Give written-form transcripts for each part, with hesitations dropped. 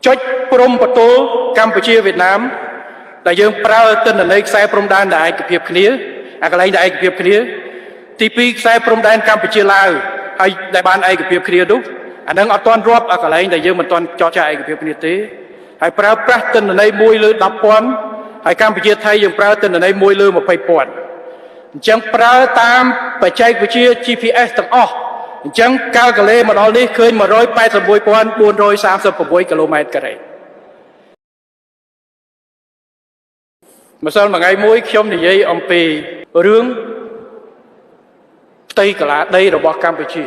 ចុចព្រំប្រទល់កម្ពុជាវៀតណាមដែលយើងប្រើទិន្នន័យខ្សែព្រំដែនដែលឯកភាពគ្នាអាកន្លែងដែលឯកភាពគ្នាទី2ខ្សែព្រំដែនកម្ពុជាឡាវហើយដែលបានឯកភាពគ្នានោះអានឹងអត់ទាន់រាប់អាកន្លែងដែលយើងមិនទាន់ចរចាឯកភាពគ្នាទេហើយប្រើប្រាស់ទិន្នន័យ1លើ10,000ហើយកម្ពុជាថៃយើងប្រើទិន្នន័យ1លើ20,000អញ្ចឹងប្រើតាមបច្ចេកវិទ្យា GPS ទាំងអស់អញ្ចឹងកាល់កលេមកដល់នេះឃើញ181,436គីឡូម៉ែត្រការ៉េម្សិលមួយថ្ងៃមួយខ្ញុំនិយាយអំពីរឿងផ្ទៃកលាដីរបស់កម្ពុជា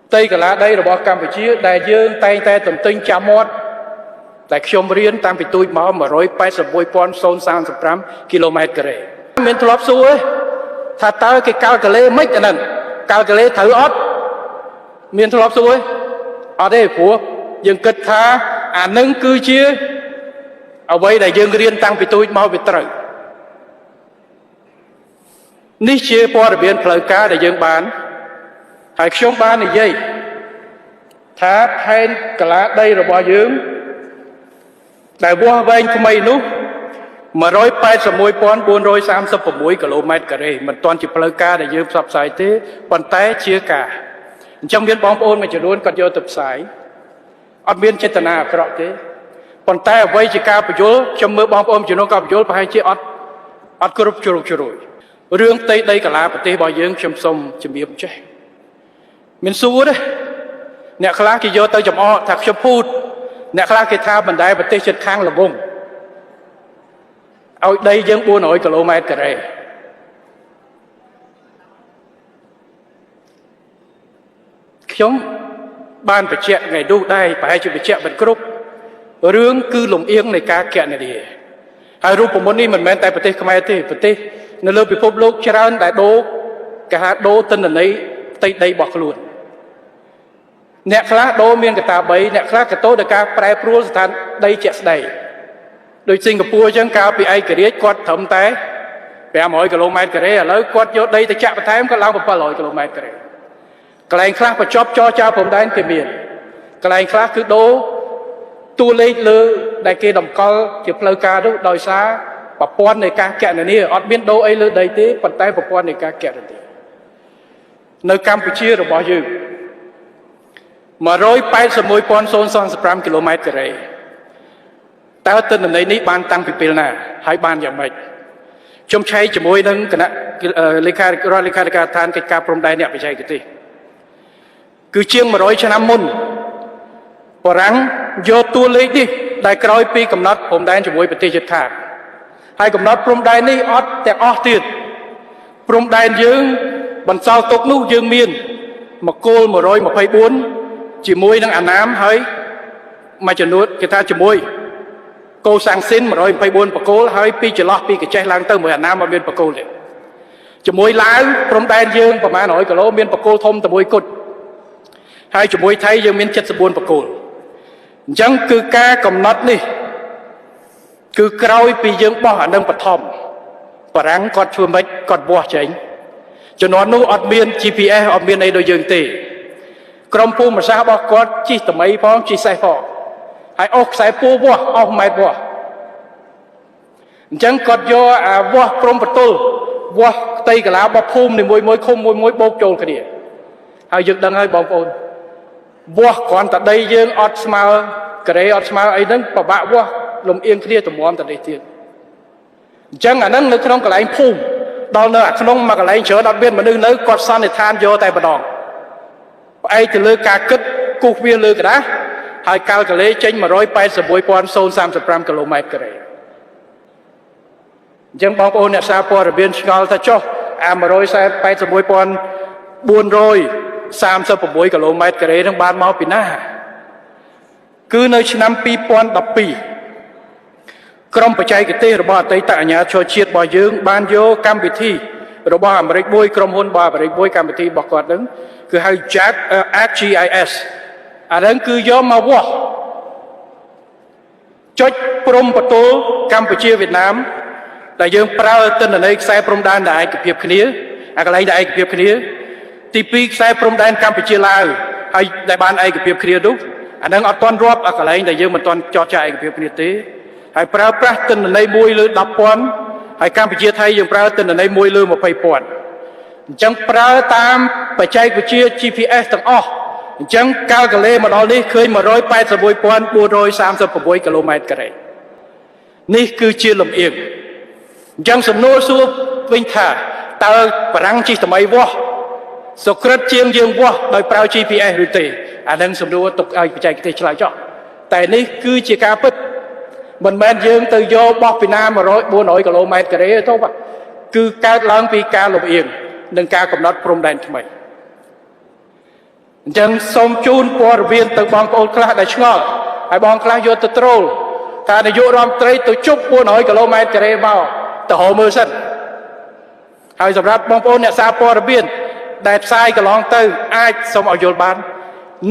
ផ្ទៃកលាដីរបស់កម្ពុជាដែលយើងតែងតែទន្ទិញចាំមាត់តែខ្ញុំរៀនតាំងពីទូចមក181,035គីឡូម៉ែត្រការ៉េមានធ្លាប់សួរទេថាតើគេកាល់កលេមិនអាហ្នឹងកាល់កលេត្រូវអត់មានធ្លាប់សួរទេអត់ទេព្រោះយើងគិតថាអានឹងគឺជាអ្វីដែលយើងរៀនតាំងពីទូចមកវាត្រូវនេះជាព័ត៌មានផ្លូវការដែលយើងបានហើយខ្ញុំបាននិយាយថាផែនកលាដីរបស់យើងដែលវាស់វែងថ្មីនោះ181,436គីឡូម៉ែត្រការ៉េមិនទាន់ជាផ្លូវការដែលយើងផ្សព្វផ្សាយទេប៉ុន្តែជាការអញ្ចឹងមានបងប្អូនមួយចំនួនគាត់យកទៅផ្សាយអត់មានចេតនាអាក្រក់ទេប៉ុន្តែអ្វីជាការបញ្យលខ្ញុំមើលបងប្អូនចំនួនក៏បញ្យលប្រហែលជាអត់គ្រប់ជ្រុងជ្រោយរឿងផ្ទៃដីកាឡាប្រទេសរបស់យើងខ្ញុំសូមជំរាបចេះមានសួរទេអ្នកខ្លះគេយកទៅចំអកថាខ្ញុំភូតអ្នកខ្លះគេថាបណ្ដែប្រទេសជិតខាងល្ងងឲ្យដីយើង400គីឡូម៉ែត្រការ៉េខ្ញុំបានបញ្ជាក់ថ្ងៃនោះដែរប្រហែលជាបញ្ជាក់មិនគ្រប់រឿងគឺលំអៀងនៃការកណនាហើយរូបមន្តនេះមិនមែនតែប្រទេសខ្មែរទេប្រទេសនៅលើពិភពលោកច្រើនដែលដូរគេហៅដូរទិន្នន័យផ្ទៃដីរបស់ខ្លួនអ្នកខ្លះដូរមានកតា3អ្នកខ្លះក៏ដូរដោយការប្រែប្រួលស្ថានដីជាក់ស្ដែងដូចសិង្ហបុរីអញ្ចឹងកាលពីឯករាជ្យគាត់ត្រឹមតែ500គីឡូម៉ែត្រការ៉េឥឡូវគាត់យកដីទៅចាក់បន្ថែមគាត់ឡើង700គីឡូម៉ែត្រការ៉េកន្លែងខ្លះបញ្ចប់ចរចាព្រំដែនគេមានកន្លែងខ្លះគឺដូរតួលេខលើដែលគេតម្កល់ជាផ្លូវការនោះដោយសារប្រព័ន្ធនៃការកណនាអត់មានដូរអីលើដីទេប៉ុន្តែប្រព័ន្ធនៃការកណនានៅកម្ពុជារបស់យើង181,035គីឡូម៉ែត្រការ៉េតើទិន្នន័យនេះបានតាំងពីពេលណាហើយបានយ៉ាងម៉េចខ្ញុំឆែកជាមួយនឹងគណៈលេខារដ្ឋលេខាធិការដ្ឋានកិច្ចការព្រំដែនអ្នកបច្ចេកទេសគឺជាង100ឆ្នាំមុនបារាំងយកតួលេខនេះដែលក្រោយពីកំណត់ព្រំដែនជាមួយប្រទេសជិតខាងហើយកំណត់ព្រំដែននេះអត់ទាំងអស់ទៀតព្រំដែនយើងបន្សល់ទុកនោះយើងមានមង្គល124ជាមួយនឹងអាណាមហើយមួយចំនួនគេថាជាមួយកូសាំងស៊ីន124បកគោលហើយពីចន្លោះពីកញ្ចេះឡើងទៅមួយអាណាមអត់មានបកគោលទេជាមួយឡាវព្រំដែនយើងប្រហែល100គីឡូមានបកគោលធំតែមួយគត់ហើយជាមួយថៃយើងមាន74បកគោលអញ្ចឹងគឺការកំណត់នេះគឺក្រោយពីយើងបោះអានឹងបឋមបារាំងគាត់ធ្វើម៉េចគាត់វាស់ចេញជំនាន់នោះអត់មាន GPS អត់មានអីដូចយើងទេក្រុមភូមិសាស្ត្ររបស់គាត់ជិះតមីផងជិះសេះផងហើយអស់ខ្សែពួរវាស់អស់ម៉ែត្រវាស់អញ្ចឹងគាត់យកអាវាស់ព្រំប្រទល់វាស់ផ្ទៃកាឡារបស់ភូមិនីមួយមួយឃុំមួយមួយបូកចូលគ្នាហើយយើងដឹងហើយបងប្អូនវាស់គ្រាន់តែដីយើងអត់ស្មើការ៉េអត់ស្មើអីហ្នឹងពិបាកវាស់លំអៀងគ្នាតម្រាំតែនេះទៀតអញ្ចឹងអាហ្នឹងនៅក្នុងកន្លែងភូមិដល់នៅអាក្នុងមួយកន្លែងច្រើនអត់មានមនុស្សនៅគាត់សន្និដ្ឋានយកតែម្ដងផ្អែកទៅលើការគិតគូសវាលើក្រដាសហើយកាល់កលេចេញ181,035គីឡូម៉ែត្រការ៉េអញ្ចឹងបងប្អូនអ្នកសារព័ត៌មានឆ្ងល់ថាចុះអា181,436គីឡូម៉ែត្រការ៉េនឹងបានមកពីណាគឺនៅឆ្នាំ2012ក្រុមបច្ចេកទេសរបស់អតីតអាជ្ញាធរជាតិរបស់យើងបានយកកម្មវិធីរបស់អាមេរិកមួយក្រុមហ៊ុនរបស់អាមេរិកមួយកម្មវិធីរបស់គាត់នឹងគឺហៅ Jack ArcGIS អាហ្នឹងគឺយកមកវាស់ចុចព្រំប្រទល់កម្ពុជាវៀតណាមដែលយើងប្រើទិន្នន័យខ្សែព្រំដែនដែលឯកភាពគ្នាអាកន្លែងដែលឯកភាពគ្នាទី2ខ្សែព្រំដែនកម្ពុជាឡាវហើយដែលបានឯកភាពគ្នានោះ អានឹងអត់ទាន់រាប់អាកន្លែងដែលយើងមិនទាន់ចរចាឯកភាពគ្នាទេហើយប្រើប្រាស់ទិន្នន័យ1លើ10,000ហើយកម្ពុជាថៃយើងប្រើទិន្នន័យ1លើ20,000អញ្ចឹងប្រើតាមបច្ចេកវិទ្យា GPS ទាំងអស់អញ្ចឹងកាល់កលេមកដល់នេះឃើញ181,436គីឡូម៉ែត្រការ៉េនេះគឺជាលំអៀងអញ្ចឹងសំណួរសួរវិញថាតើបារាំងជិះថ្មីវាស់សុក្រិតជាងយើងវាស់ដោយប្រើ GPS ឬទេអានឹងសំណួរទុកឲ្យបច្ចេកទេសឆ្លើយចោះតែនេះគឺជាការពិតមិនមែនយើងទៅយកបោះពីណា100 400គីឡូម៉ែត្រការ៉េទេបាទគឺកើតឡើងពីការលំអៀងនិងការកំណត់ព្រំដែនថ្មីអញ្ចឹងសូមជូនព័ត៌មានទៅបងប្អូនខ្លះដែលឆ្ងល់ហើយបងខ្លះយកទៅត្រូលថានាយករដ្ឋមន្ត្រីទៅជប់400គីឡូម៉ែត្រការ៉េមកទៅរកមើលសិនហើយសម្រាប់បងប្អូនអ្នកសារព័ត៌មានដែលផ្សាយកន្លងទៅអាចសូមឲ្យយល់បាន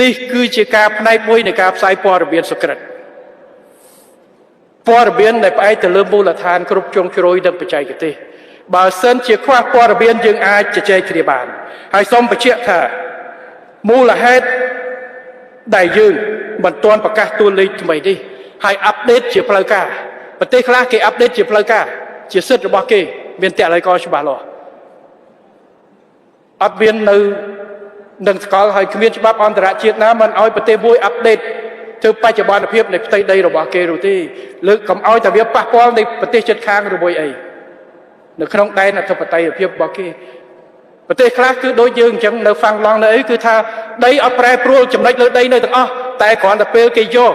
នេះគឺជាការផ្នែកមួយនៃការផ្សាយព័ត៌មានសុក្រិតព័ត៌មានដែលផ្អែកទៅលើមូលដ្ឋានគ្រប់ជ្រុងជ្រោយនិងបច្ចេកទេសបើសិនជាខ្វះព័ត៌មានយើងអាចជជែកគ្នាបានហើយសូមបញ្ជាក់ថាមូលហេតុដែលយើងមិនទាន់ប្រកាសតួលេខថ្មីនេះហើយ update ជាផ្លូវការប្រទេសខ្លះគេ update ជាផ្លូវការជាសិទ្ធិរបស់គេមានតល័យកច្បាស់លាស់អត់មាននៅនឹងស្កលហើយគ្មានច្បាប់អន្តរជាតិណាមិនឲ្យប្រទេសមួយ update ធ្វើបច្ចុប្បន្នភាពនៃផ្ទៃដីរបស់គេនោះទេលើកកុំឲ្យតែវាប៉ះពាល់នៃប្រទេសជិតខាងឬមួយអីនៅក្នុងដែនអធិបតេយ្យភាពរបស់គេប្រទេសខ្លះគឺដូចយើងអញ្ចឹងនៅហ្វាំងឡង់នៅអីគឺថាដីអត់ប្រែប្រួលចំណុចលើដីនៅទាំងអស់តែគ្រាន់តែពេលគេយក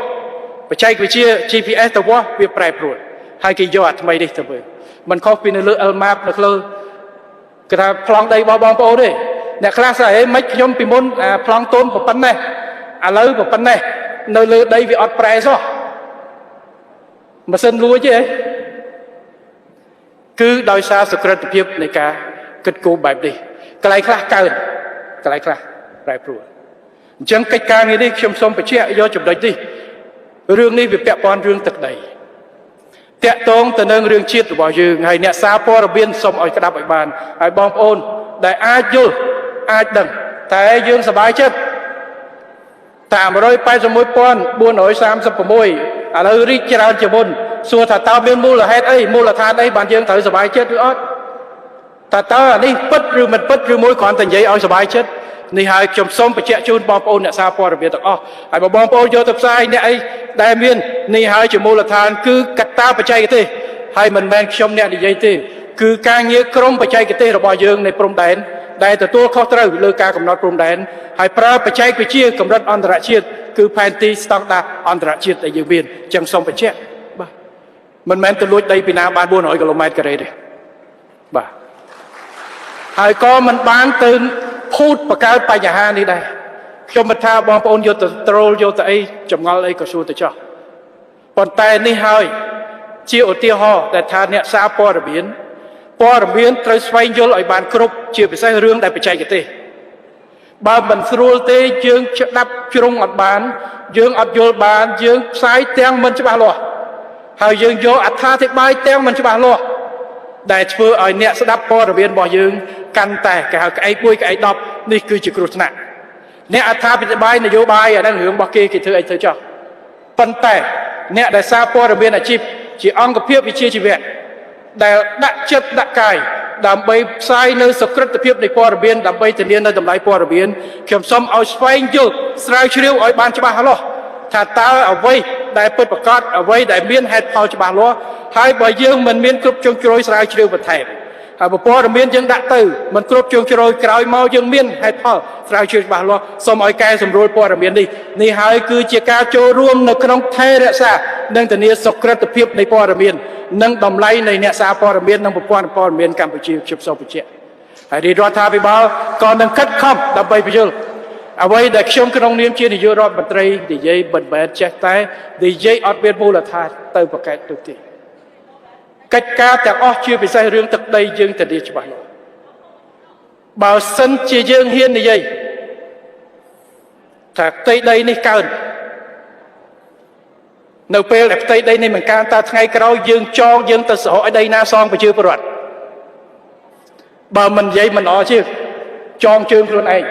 បច្ចេកវិទ្យា GPS ទៅវាស់វាប្រែប្រួលហើយគេយកអាថ្មីនេះទៅមើលមិនខុសពីនៅលើ L map នៅលើគេថាប្លង់ដីរបស់បងប្អូនទេអ្នកខ្លះស្អីហេមិនខ្ញុំពីមុនអាប្លង់តូនប៉ុណ្ណេះឥឡូវប៉ុណ្ណេះនៅលើដីវាអត់ប្រែសោះម៉ាស៊ីនលួចទេគឺដោយសារសក្តិភាពនៃការគិតគូរបែបនេះកន្លែងខ្លះកើនកន្លែងខ្លះប្រែប្រួលអញ្ចឹងកិច្ចការងារនេះខ្ញុំសូមបញ្ជាក់យកចំណុចនេះរឿងនេះវាពាក់ព័ន្ធរឿងទឹកដីតាក់ទងទៅនឹងរឿងជាតិរបស់យើងហើយអ្នកសារព័ត៌មានសូមឲ្យក្តាប់ឲ្យបានហើយបងប្អូនដែលអាចយល់អាចដឹងតែយើងសប្បាយចិត្តតាម181,436ឥឡូវរីកច្រើនជាងមុនសួរថាតើមានមូលហេតុអីមូលដ្ឋានអីបានយើងត្រូវសប្បាយចិត្តឬអត់តើតើអានេះពិតឬមិនពិតឬមួយគ្រាន់តែនិយាយឲ្យសប្បាយចិត្តនេះហើយខ្ញុំសូមបញ្ជាក់ជូនបងប្អូនអ្នកសារព័ត៌មានទាំងអស់ហើយបើបងប្អូនយកទៅផ្សាយអ្នកអីដែលមាននេះហើយជាមូលដ្ឋានគឺកត្តាបច្ចេកទេសហើយមិនមែនខ្ញុំអ្នកនិយាយទេគឺការងារក្រុមបច្ចេកទេសរបស់យើងនៃព្រំដែនដែលទទួលខុសត្រូវលើការកំណត់ព្រំដែនហើយប្រើបច្ចេកវិទ្យាកម្រិតអន្តរជាតិគឺផែនទីស្តង់ដារអន្តរជាតិដែលយើងមានអញ្ចឹងសូមបញ្ជាក់បាទមិនមែនទៅលួចដីពីណាបាន400គីឡូម៉ែត្រការ៉េទេបាទហើយក៏មិនបានទៅភូតបង្កើតបញ្ហានេះដែរខ្ញុំមិនថាបងប្អូនយកទៅត្រូលយកទៅអីចម្ងល់អីក៏សួរទៅចោះប៉ុន្តែនេះហើយជាឧទាហរណ៍ដែលថាអ្នកសារព័ត៌មានព័ត៌មានត្រូវស្វែងយល់ឲ្យបានគ្រប់ជាពិសេសរឿងដែលបច្ចេកទេសបើមិនស្រួលទេយើងច្បាប់ជ្រុងអត់បានយើងអត់យល់បានយើងផ្សាយទាំងមិនច្បាស់លាស់ហើយយើងយកអត្ថាធិប្បាយទាំងមិនច្បាស់លាស់ដែលធ្វើឲ្យអ្នកស្ដាប់ព័ត៌មានរបស់យើងកាន់តែគេហៅក្អែក1ក្អែក10នេះគឺជាគ្រោះថ្នាក់អ្នកអត្ថាធិប្បាយនយោបាយអាហ្នឹងរឿងរបស់គេគេធ្វើអីធ្វើចោះប៉ុន្តែអ្នកដែលសារព័ត៌មានអាជីពជាអង្គភាពវិជ្ជាជីវៈដែលដាក់ចិត្តដាក់កាយដើម្បីផ្សាយនៅសក្តិភាពនៃព័ត៌មានដើម្បីធានានៅតម្លៃព័ត៌មានខ្ញុំសូមឲ្យស្វែងយល់ស្រាវជ្រាវឲ្យបានច្បាស់លាស់ថាតើអ្វីដែលពិតប្រាកដអ្វីដែលមានហេតុផលច្បាស់លាស់ហើយបើយើងមិនមានគ្រប់ជ្រុងជ្រោយស្រាវជ្រាវបន្ថែមហើយបើព័ត៌មានយើងដាក់ទៅមិនគ្រប់ជ្រុងជ្រោយក្រោយមកយើងមានហេតុផលស្រាវជ្រាវច្បាស់លាស់សូមឲ្យកែសម្រួលព័ត៌មាននេះនេះហើយគឺជាការចូលរួមនៅក្នុងថែរក្សានិងធានាសុក្រិតភាពនៃព័ត៌មាននិងតម្លៃនៃអ្នកសារព័ត៌មាននិងប្រព័ន្ធព័ត៌មានកម្ពុជាខ្ញុំសូមបញ្ជាក់ហើយរាជរដ្ឋាភិបាលក៏នឹងខិតខំដើម្បីបញ្យល់អ្វីដែលខ្ញុំក្នុងនាមជានាយករដ្ឋមន្ត្រីនិយាយមិនមែនចេះតែនិយាយអត់មានមូលដ្ឋានទៅប្រកែកទៅទេកិច្ចការទាំងអស់ជាពិសេសរឿងទឹកដីយើងធានាច្បាស់លាស់បើសិនជាយើងហ៊ាននិយាយថាផ្ទៃដីនេះកើននៅពេលដែលផ្ទៃដីនេះមិនកើនតើថ្ងៃក្រោយយើងចងយើងទៅស្រកឲ្យដីណាសងប្រជាពលរដ្ឋបើមិននិយាយមិនល្អជាងចងជើងខ្លួនឯង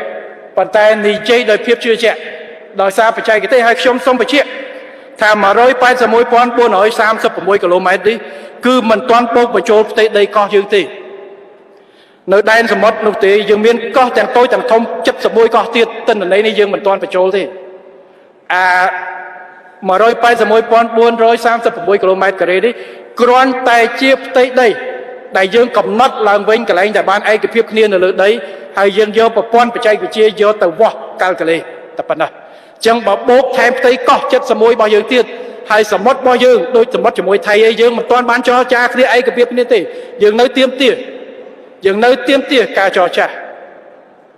ប៉ុន្តែនិយាយដោយភាពជឿជាក់ ដោយសារបច្ចេកទេសហើយខ្ញុំសូមបញ្ជាក់ថា181,436គីឡូម៉ែត្រនេះគឺមិនទាន់បូកបញ្ចូលផ្ទៃដីកោះយើងទេនៅដែនសមុទ្រនោះទេយើងមានកោះទាំងតូចទាំងធំ71កោះទៀតទិន្នន័យនេះយើងមិនទាន់បញ្ចូលទេអា181,436គីឡូម៉ែត្រការ៉េនេះគ្រាន់តែជាផ្ទៃដីដែលយើងកំណត់ឡើងវិញកន្លែងដែលបានឯកភាពគ្នានៅលើដីហើយយើងយកប្រព័ន្ធបច្ចេកវិទ្យាយកទៅវាស់កាល់កលេតែប៉ុណ្ណោះអញ្ចឹងបើបូកថែមផ្ទៃកោះ71របស់យើងទៀតហើយសមុទ្ររបស់យើងដូចសមុទ្រជាមួយថៃអីយើងមិនទាន់បានចរចាគ្នាឯកភាពគ្នាទេយើងនៅទៀមទាយើងនៅទៀមទាការចរចា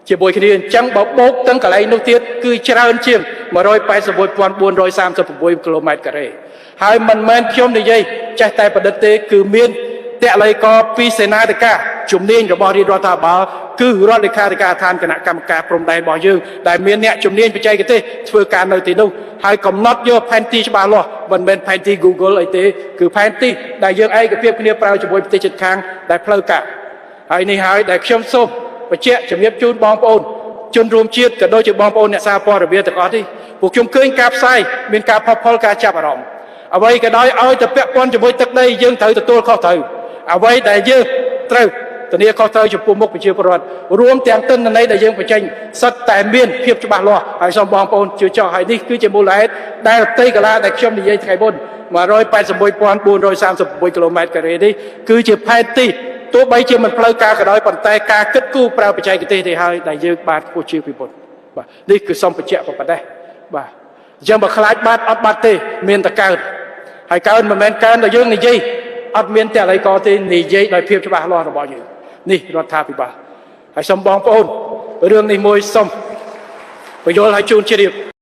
ជាមួយគ្នាអញ្ចឹងបើបូកទាំងកន្លែងនោះទៀតគឺច្រើនជាង181,436គីឡូម៉ែត្រការ៉េហើយមិនមែនខ្ញុំនិយាយចេះតែប្រឌិតទេគឺមានតល័យកពីសេនាធិការជំនាញរបស់រាជរដ្ឋាភិបាលគឺរដ្ឋលេខាធិការដ្ឋានគណៈកម្មការព្រំដែនរបស់យើងដែលមានអ្នកជំនាញបច្ចេកទេសធ្វើការនៅទីនោះហើយកំណត់យកផែនទីច្បាស់លាស់មិនមែនផែនទី Google អីទេគឺផែនទីដែលយើងឯកភាពគ្នាប្រើជាមួយប្រទេសជិតខាងដែលផ្លូវការហើយនេះហើយដែលខ្ញុំសូមបញ្ជាក់ជំរាបជូនបងប្អូនជនរួមជាតិក៏ដូចជាបងប្អូនអ្នកសារព័ត៌មានទាំងអស់នេះពួកខ្ញុំឃើញការផ្សាយមានការផុសផុលការចាប់អារម្មណ៍អ្វីក៏ដោយឲ្យតែពាក់ព័ន្ធជាមួយទឹកដីយើងត្រូវទទួលខុសត្រូវអ្វីដែលយើងត្រូវធានាខុសត្រូវចំពោះមុខប្រជាពលរដ្ឋរួមទាំងទិន្នន័យដែលយើងបញ្ចេញសិតតែមានភាពច្បាស់លាស់ហើយសូមបងប្អូនជឿចោះហើយនេះគឺជាមូលហេតុដែលផ្ទៃកាឡាដែលខ្ញុំនិយាយថ្ងៃមុន181,436គីឡូម៉ែត្រការ៉េនេះគឺជាផែនទីទោះបីជាមិនផ្លូវការក៏ដោយប៉ុន្តែការគិតគូរប្រើបច្ចេកទេសនេះហើយដែលយើងបានខ្ពស់ជាងពីមុនបាទនេះគឺសូមបញ្ជាក់ប៉ុណ្ណេះបាទអញ្ចឹងបើខ្លាចបាត់អត់បាត់ទេមានតែកើតហើយកើនមិនមែនកើនដល់យើងនិយាយអត់មានតែអីក៏ទេនិយាយដោយភាពច្បាស់លាស់របស់យើងនេះរដ្ឋាភិបាលហើយសូមបងប្អូនរឿងនេះមួយសូមបញ្យល់ឲ្យជូនជ្រាប។